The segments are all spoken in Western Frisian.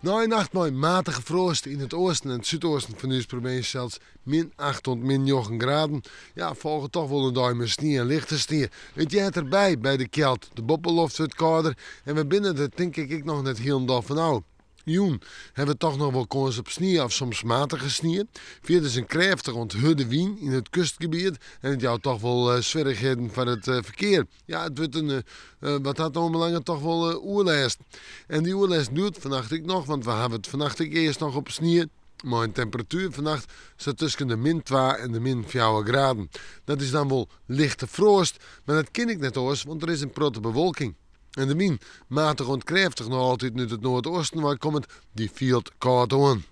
Nei in nacht mei matige froast yn it oasten en it súdoasten fan ús provinsje sels min 8 oant min 9 graden. Ja, folget toch wol in dei mei snie en lichte snie. It heart derby by de kjeld. De boppeloft wurdt kâlder en we binne der tink ik ek noch net hielendal fan ôf. Jûn hawwe we toch noch wol kâns op snie of soms matige snie. Fierders in krêftige oant hurde wyn yn it kustgebiet en it jout toch wol swierrichheden foar it ferkear. Ja, it wurdt in, wat dat oanbelanget toch wol oerlêst. En dy oerlêst bliuwt fannacht ek noch, want we hawwe it fannacht ek earst noch op snie. Mei in temperatuer fannacht sa tusken de min 2 en de min 4 graden. Dat is dan wol lichte froast, mar dat kin ek net oars, want der is in protte bewolking. En de wyn, matich oant krêftich noch altyd út it noardeasten wei kommend, dy fielt kâld oan.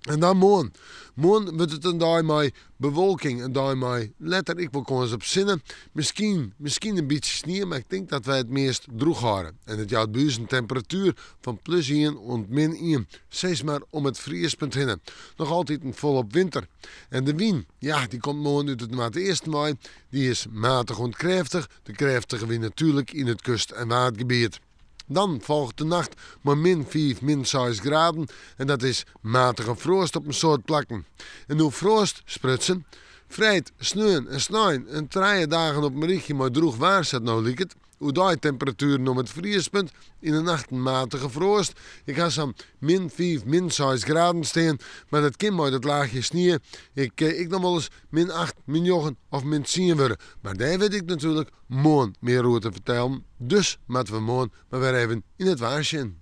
En dan moarn. Moarn wurdt it in dei mei bewolking, in dei mei letter ek wol kâns op sinne. Miskien, miskien in bytsje snie, mar ik tink dat wy it meast drûch hâlde. En it jout by ús in temperatuer fan plus ien oant min ien, sis mar om it friespunt hinne. Noch altiten folop winter. En de wyn, ja, dy komt moarn út it noardeasten wei. Dy is matich oant krêftich, de krêftige wyn natuerlik yn it kust en waadgebiet. Dan folget de nacht mei min 5, min 6 graden en dat is matige froast op in soad plakken. En oer froast sprutsen, freed, sneon en snein in trije dagen op in rychje mei drûch waar sa't no liket. Oerdei temperatueren om it friespunt, yn de nachten matige froast. Ik ha sa'n min 5, min 6 graden stean, mar dat kin mei dat laachje snie ek ek noch wolris min 8, min 9 of min 10 wurde. Mar dêr wit ik natuerlik moarn mear oer te fertellen, dus moatte we moarn mar wer even yn it waar sjen.